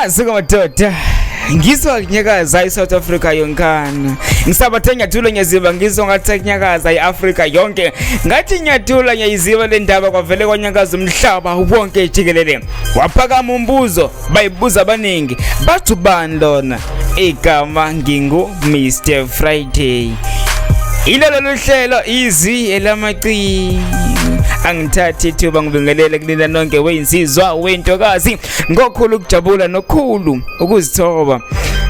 Nazi madoda, ngizwa kunyakaza iSouth Africa yonkana. Ngisabathe nyathula ngiyaziba, ngizwa ngathi kunyakaza iAfrica yonke. Ngathi nyathula ngiyayiziba le ndaba, kwavele kwanyakaza umhlaba wonke jikelele. Waphakama umbuzo, bayibuza abaningi, bathi ubani lona? Igama ngingu Mr Friday. Ilelo luhlelo izwi elamaciko. Angithathi ithuba ngibingelele kunina nonke weyinsizwa wentokazi ngokhulu ukujabula nokhulu ukuzithoba.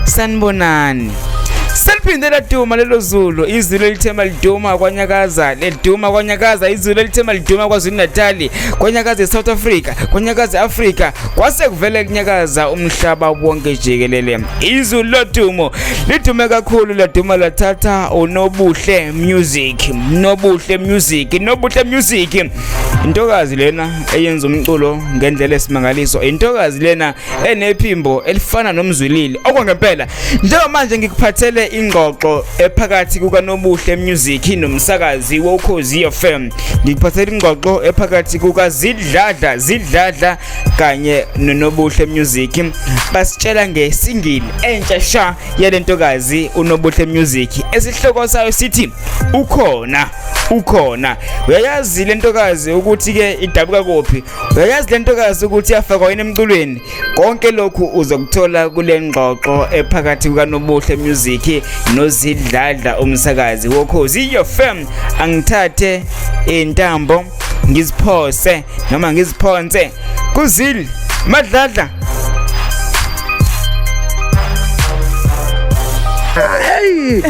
Sanibonani. Seliphinde laduma lelo zulu, izulu elithema liduma kwanyakaza, leduma kwanyakaza, izulu elithema liduma KwaZulu Natal, kwanyakaza eSouth Africa, kwanyakaza eAfrica, kwase kuvele kunyakaza umhlaba wonke jikelele. Izulu lodumo lidume kakhulu, laduma lathatha uNobuhle Music, Nobuhle Music, Nobuhle Music. Intokazi lena eyenza umculo ngendlela esimangaliso, intokazi lena enephimbo elifana nomzwilili okwangempela. Njengamanje ngikuphathele ingxoxo ephakathi kukaNobuhle Music nomsakazi woKhozi FM. Ngikuphathele ingxoxo ephakathi kukaZidladla Zidladla kanye noNobuhle Music. Basitshela ngesingle entsha sha yalentokazi uNobuhle Music esihloko sayo sithi ukhona ukhona. Uyayazi lentokazi ukuthi ke idabuka kuphi? Uyayazi lentokazi ukuthi yafakwa yini emculweni? Konke lokhu uzokuthola kule ngxoxo ephakathi kukaNobuhle Music noZidladla umsakazi woKhozi FM. Angithathe intambo ngiziphose noma ngiziphonse kuzil Madladla. Hey,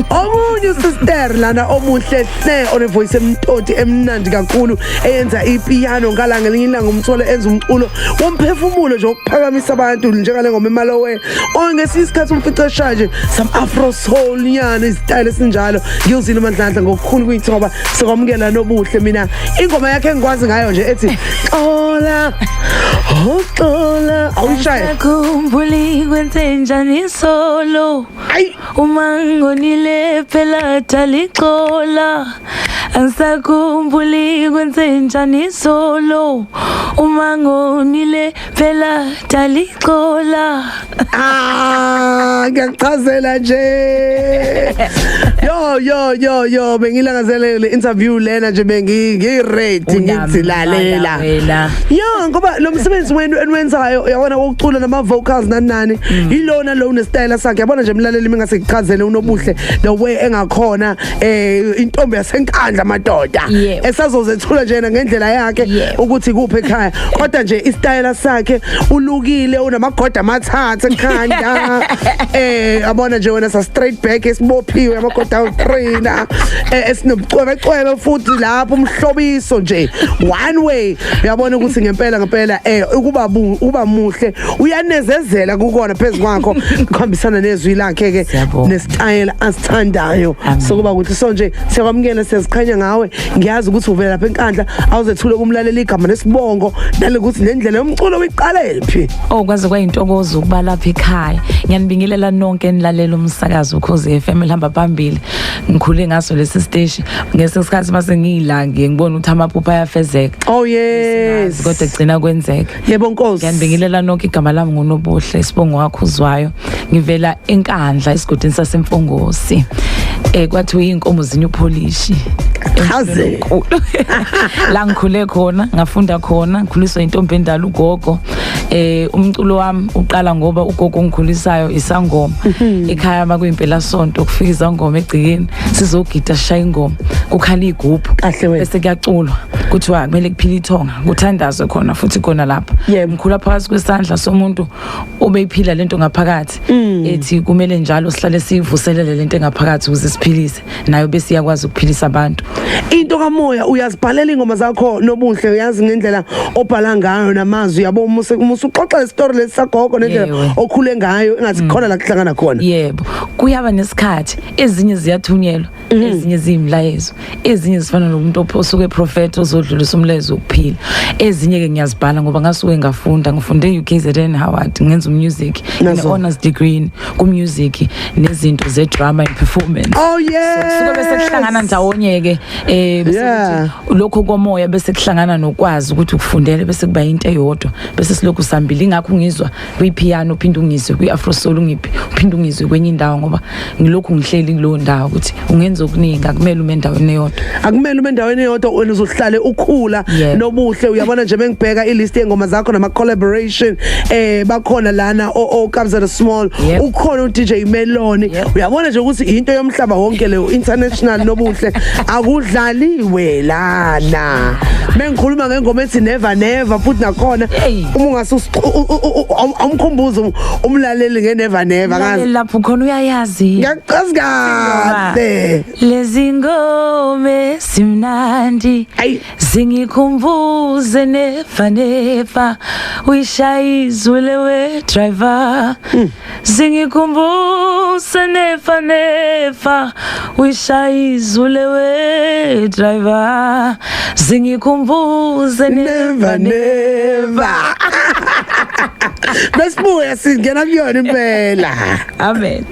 omunye sister lana omuhle hle, one voice emtoti emnandi kakhulu, eyenza ipiano ngala. Ngelinye ilanga umthole enza umculo womphefumulo nje wokuphakamisa abantu njengale ngoma eMalowe, or ngesinye isikhathi umfice eshaya nje some afro soul nyana, isitayela esinjalo. Ngiyuzile uMandlandla ngokukhulu kuyithoba sokwamukela Nobuhle. Mina ingoma yakhe engikwazi ngayo nje ethi xola, oh xola, awuyishaye. Khumbuli kwenzenjani solo. Ayi. Uma ngonile phela thalixola, angisakhumbuli kwenzenjani solo, uma ngonile phela thalixola. Ah, ngiyakuchazela nje. Yo yo yo yo, bengilangazelele le interview lena nje, bengi ngi-ready ngithi lalela. Wena. Ya, ngoba lo msebenzi wenu eniwenzayo, yabona, wokucula nama vocals nani nani, ilona lo unesitayela sakhe, yabona nje mlaleli, mingase ngichazele uNobuhle the way engakhona, intombi yaseNkandla madoda, esazozethula nje yena ngendlela yakhe ukuthi kuphi ekhaya, kodwa nje isitayela sakhe, ulukile, unamagoda amathathu ekhanda, yabona nje wena, sa straight back esibophiwe amagoda awu3 na esinobucwebe cwebe futhi lapho umhlobiso nje one way, uyabona ukuthi ngempela ngempela ukuba muhle uyanezezela kukona phezukwakho, kuhambisana nezwi lakhe ke Siyabonga. nesitayela asithandayo. Amen. Sokuba ukuthi so nje siyakwamukela, siyaziqhenya ngawe. Ngiyazi ukuthi uvela lapha eNkandla. Awuzethule kumlaleli igama nesibongo nalokuthi nendlela yomculo uyiqalephi. Oh, kwaze kwayintokozo ukuba lapha ekhaya. Ngiyanibingelela nonke enilalela umsakazo Ukhozi FM elihamba phambili. Ngikhule ngaso lesi siteshi. Ngesikhathi mase ngiyila ngiye ngibona ukuthi amaphupho ayafezeka. Oh yes. Kodwa gcina kwenzeka. Yebo nkosi. Ngiyanibingelela nonke, igama lami nguNobuhle, isibongo wakho uzwayo. Ngivela eNkandla, esigodini saseMfongosi. Kwathiwa inkomo zinye upholishi. Chaze. La ngikhule khona, ngafunda khona, ngikhuliswa intombi endala ugogo. Umculo wami uqala ngoba ugogo ongikhulisayo isangoma. Ekhaya makuyimpela sonto kufika izangoma egcikeni, sizogida, sishaya ingoma, kukhala igubhu. Kahle wena. Bese kuyaculwa, kuthiwa kumele kuphile ithonga, kuthandazwe khona futhi khona lapha. Ngikhula phakathi kwesandla somuntu obeyiphila lento ngaphakathi, ethi kumele njalo sihlale siyivuselele lento engaphakathi ukuze siphilise nayo, bese iyakwazi ukuphilisa abantu. Into kamoya, uyazibhalela ingoma zakho Nobuhle? Uyazi ngendlela obhala ngayo namazwi, yabo, umusa uxoxa isitori lesi sagogo nendlela okhule ngayo, engathi khona la kuhlangana khona. Yebo, kuyaba nesikhathi, ezinye ziyathunyelwa, ezinye ziyimlayezo, ezinye zifana nomuntu osuke prophet ozodlulisa umlayezo wokuphila. Ezinye ke ngiyazibhala ngoba ngasuke ngafunda, ngifunde UKZN Howard, ngenza umusic, Nazo. honors degree in Ku music nezinto ze drama and performance. Oh yes. Suke bese kuhlangana ndawonye ke, bese kuthi lokho komoya bese kuhlangana nokwazi ukuthi ukufundele, bese kuba into eyodwa, bese silokhu sambili. Ingakho ungizwa kwi-piano, uphinde ungizwe kwi-afro soul, ungiphi uphinde ungizwe kwenye indawo, ngoba ngilokhu ngihleli kuleyo ndawo ukuthi ungenza okuningi, akumele ume endaweni eyodwa. Akumele ume endaweni eyodwa, wena uzohlale ukhula. Nobuhle, uyabona nje bengibheka ilist yengoma zakho nama collaboration, bakhona lana o Kabza the Small, ukhona u DJ Melon. Uyabona nje ukuthi into yomhlaba wonke leyo, international. Nobuhle, akudlaliwe lana. Mengikhuluma ngengoma ethi Never Never futhi nakhona, Hey. uma ungase awumkhumbuze umlaleli nge Never Never, ngazi. Lapho khona uyayazi. Ngiyakuchaza kahle. Lezi ngoma simnandi Ayi. zingikhumbuze never never, uyishaya izule we driver, zingikhumbuze never never, uyishaya izule we driver, zingikhumbuze Never never. Besibuya singena kuyona impela. Amen.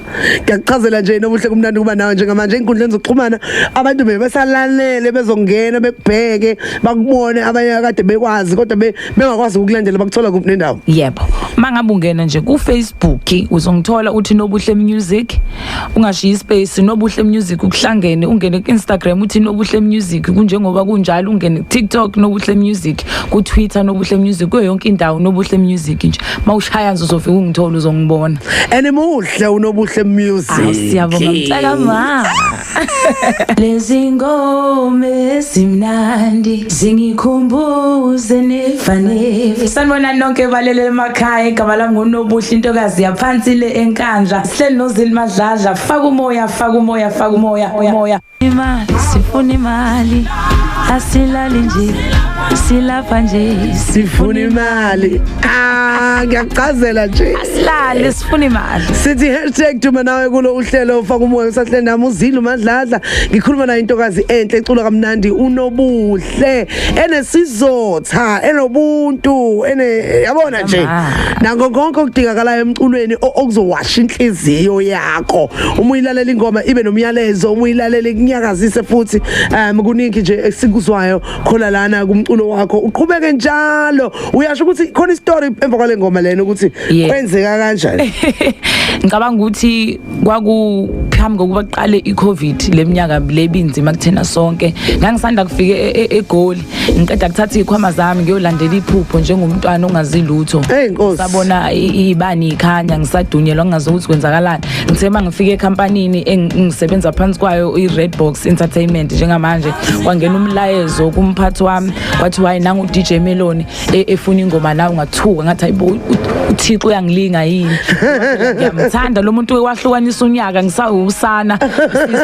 Ngiyakuchazela nje, Nobuhle, kumnandi kuba nawe njengamanje ey'nkundleni zokuxhumana. Abantu bebesalalele, bezongena bekubheke, bakubone. Abanye kade bekwazi kodwa bengakwazi ukukulandela, bakuthola kuphi nendawo? Yebo, mangabe ungena nje ku Facebook uzongithola uthi Nobuhle Music, ungashiya ispace, Nobuhle Music ukuhlangene. Ungene ku Instagram uthi Nobuhle Music, kunjengoba kunjalo. Ungene ku TikTok, Nobuhle Music, ku Twitter, Nobuhle Music, kuyo yonke indawo Nobuhle Music nje. Mawushaya nje uzofika ungithola, uzongibona. And muhle uNobuhle Music. Awu, siyabonga mntaka ma. Lezi ngoma ezimnandi zingikhumbuze never never. Sanibona nonke balele emakhaya, igama lami nguNobuhle, intokazi yaphansi le eNkandla. Sihleli noZili Madladla, faka umoya, faka umoya, faka umoya, umoya. Imali, sifuna imali, asilali nje, silapha nje. Sifuna imali. Ah, ngiyakuchazela nje. Asilali, sifuna imali. Sithi #DumaNawe kulo uhlelo ufaka umoya, usahleli nami uZilu Madladla. Ngikhuluma nayo intokazi enhle ecula kamnandi uNobuhle, enesizotha, enobuntu, ene yabona nje nako konke okudingakalayo emculweni okuzowasha inhliziyo yakho. Uma uyilalela ingoma ibe nomyalezo, uma uyilalela ikunyakazise futhi. Kuningi nje esikuzwayo khona lana kumculo wakho. Uqhubeke njalo. Uyasho ukuthi khona istory emva kwale ngoma lena ukuthi kwenzeka kanjani? Ngicabanga ukuthi kwaku phambi kokuba kuqale iCovid, leminyaka lebinzima kuthena sonke. Ngangisanda kufika eGoli, ngiqeda kuthatha izikhwama zami ngiyolandela iphupho njengomntwana ongazilutho. Hey, Nkosi. Sabona ibani ikhanya, ngisadunyelwa, ngingazi ukuthi kwenzakalani. Ngithe mangifika ecompanyini engisebenza phansi kwayo, i-Red Box Entertainment njengamanje, kwangena umlayezo kumphathi wami, kwathi hayi, nangu DJ Melon efuna ingoma nawe. Ngathuka, ngathi hayibo, uThixo uyangilinga yini? Ngiyamthanda lo muntu, wahlukanisa unyaka ngisawusana,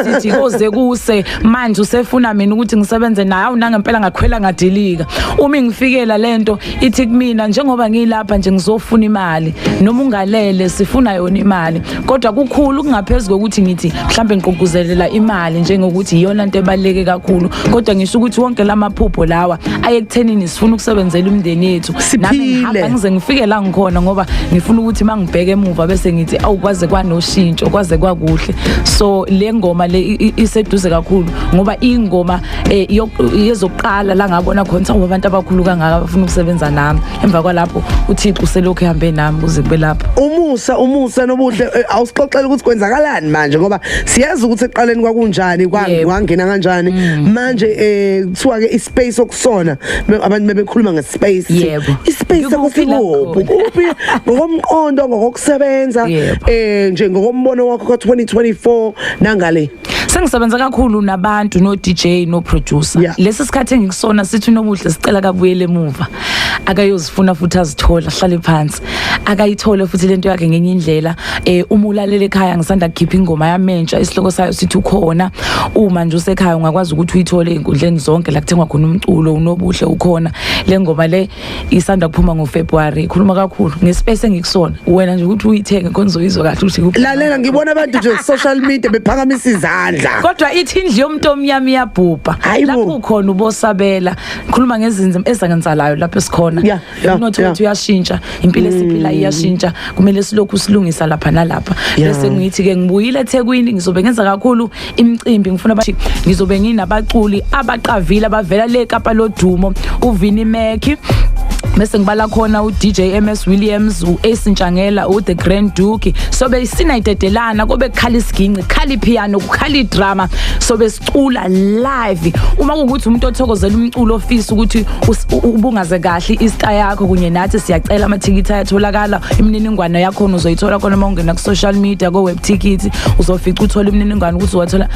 sithi koze kuse manje usefuna mina ukuthi ngisebenze naye. Awu, nangempela ngakhwela ngadilika. Uma ngifikela lento ithi kumina, njengoba ngilapha nje ngizofuna imali, noma ungalele sifuna yona imali. Kodwa kukhulu kungaphezulu kokuthi ngithi mhlambe ngigqugquzelela imali njengokuthi iyona into ebaluleke kakhulu, kodwa ngisho ukuthi wonke lamaphupho lawa ayekuthenini sifuna ukusebenzela imindeni yethu. Nami Siphile. ngihamba ngize ngifike la ngikhona ngoba ngifuna ukuthi mangibheke emuva bese ngithi awu, kwaze kwanoshintsho, kwaze kwakuhle. So le ngoma le iseduze kakhulu ngoba ingoma yezokuqala la ngabona khona ukuthi awu, abantu abakhulu kangaka bafuna ukusebenza nami. Emva kwalapho uThixo uselokhu ehambe nami kuze kube lapho. Umusa, umusa, Nobuhle, awusixoxela ukuthi kwenzakalani manje, ngoba siyazi ukuthi ekuqaleni kwakunjani, kwangena kanjani. Manje kuthiwa ke ispace okusona, abantu bebekhuluma ngespace, ispace Kukuphi la kuphi khona? Kuphi ngokomqondo, ngokokusebenza, nje ngokombono wakho ka 2024 nangale? Sengisebenza kakhulu nabantu, no DJ, no producer. Lesi sikhathi engikusona sithi uNobuhle sicela kabuyele emuva, akayozifuna futhi azithola, ahlale phansi, akayithole futhi lento yakhe ngenye indlela. Uma ulalela ekhaya, ngisanda kukhipha ingoma yami entsha, isihloko sayo sithi Ukhona. Uma nje usekhaya ungakwazi ukuthi uyithole ey'nkundleni zonke la kuthengwa khona umculo, uNobuhle ukhona. Le ngoma le isanda kuphuma ngoFebruary, ikhuluma kakhulu ngespace engikusona. Wena nje ukuthi uyithenge khona uzoyizwa kahle ukuthi kuphi. Lalela, ngibona abantu nje social media bephakamisa izandla. Kodwa ithi indlu yomuntu omnyama iyabhubha. Hayibo. Lapho ukhona ubosabela, khuluma ngezinto ezangenzalayo lapho esikhona. Umnotho wethu uyashintsha, impilo esiphila. Iyashintsha, kumele silokhu silungisa lapha nalapha. Bese ngithi ke ngibuyile eThekwini, ngizobe ngenza kakhulu imicimbi, ngifuna bathi ngizobe nginabaculi abaqavile abavela le Kapa lodumo, uVini Mac, bese ngibala khona uDJ MS Williams, uAce Ntshangela, uThe Grand Duke. Sobe sinayidedelana, kobe kukhala isiginci, kukhala ipiano, kukhala idrama, sobe sicula live. Uma kuwukuthi umuntu othokozela umculo ofisa ukuthi ubungaze kahle i-star yakho kunye nathi, siyacela, amathikithi ayatholakala. Imininingwane yakhona uzoyithola khona uma ungena ku-social media, ko-web ticket, uzofica uthola imininingwane ukuthi uwathola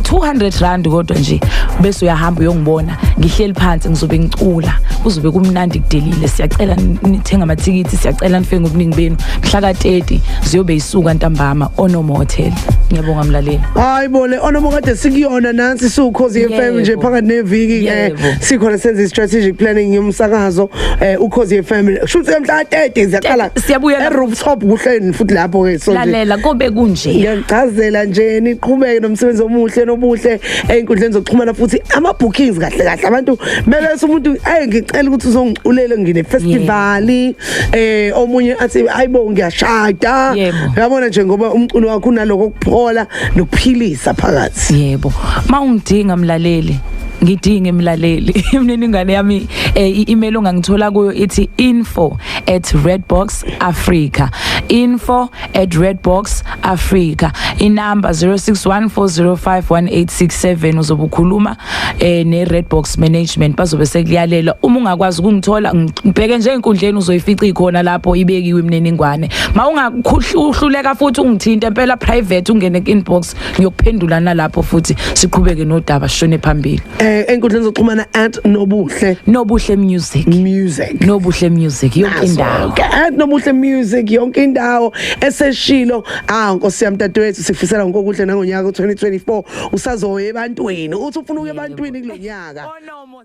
R200 kodwa nje, bese uyahamba uyongibona ngihleli phansi, ngizobe ngicula, kuzobe kumnandi kudelile. Siyacela nithenga amathikithi, siyacela nifike ngobuningi benu mhla ka-30, ziyobe isuka ntambama, Onomo Hotel. Ngiyabonga, mlaleli. Hayi bo, le Onomo kade sikuyona nansi siwukhozi FM nje phakathi neviki sikhona senze strategic planning yomsakazo ukhozi FM. Shuthi mhla 30 ziyaqala. Siyabuya. E rooftop kuhleni futhi lapho ke, so nje Lalela, kobe kunje. Ngiyachazela nje, niqhubeke nomsebenzi omuhle nobuhle ey'nkundleni zokuxhumana, futhi ama-bookings kahle kahle abantu bebese umuntu ayi, ngicela ukuthi uzongiculela, ngine festival, omunye athi ayibo, ngiyashada. Uyabona nje, ngoba umculo wakho unaloko ukuphola nokuphilisa phakathi. Yebo, mawungidinga mlaleli, ngidinge mlaleli, imininingwane yami, i-email ongangithola kuyo ithi info@redboxafrica, info@redboxafrica, inamba 0614051867. Uzobe ukhuluma ne Redbox Management, bazobe sekuyalela. Uma ungakwazi ukungithola, ngibheke nje enkundleni, uzoyifica ikhona lapho ibekiwe imininingwane. Mawungahluleka futhi ungithinta impela private, ungene ku inbox, ngiyokuphendula nalapho futhi, siqhubeke nodaba, sishone phambili. Enkundleni zokuxhumana @Nobuhle Nobuhle Music. Music. Nobuhle Music yonke indawo. Okay, @Nobuhle Music yonke indawo eseshilo. Ah, Nkosi yami, dadewethu, sikufisela ngokuhle nangonyaka u2024. Usazoya ebantwini, uthi ufuna ukuya ebantwini kulonyaka. Onomo.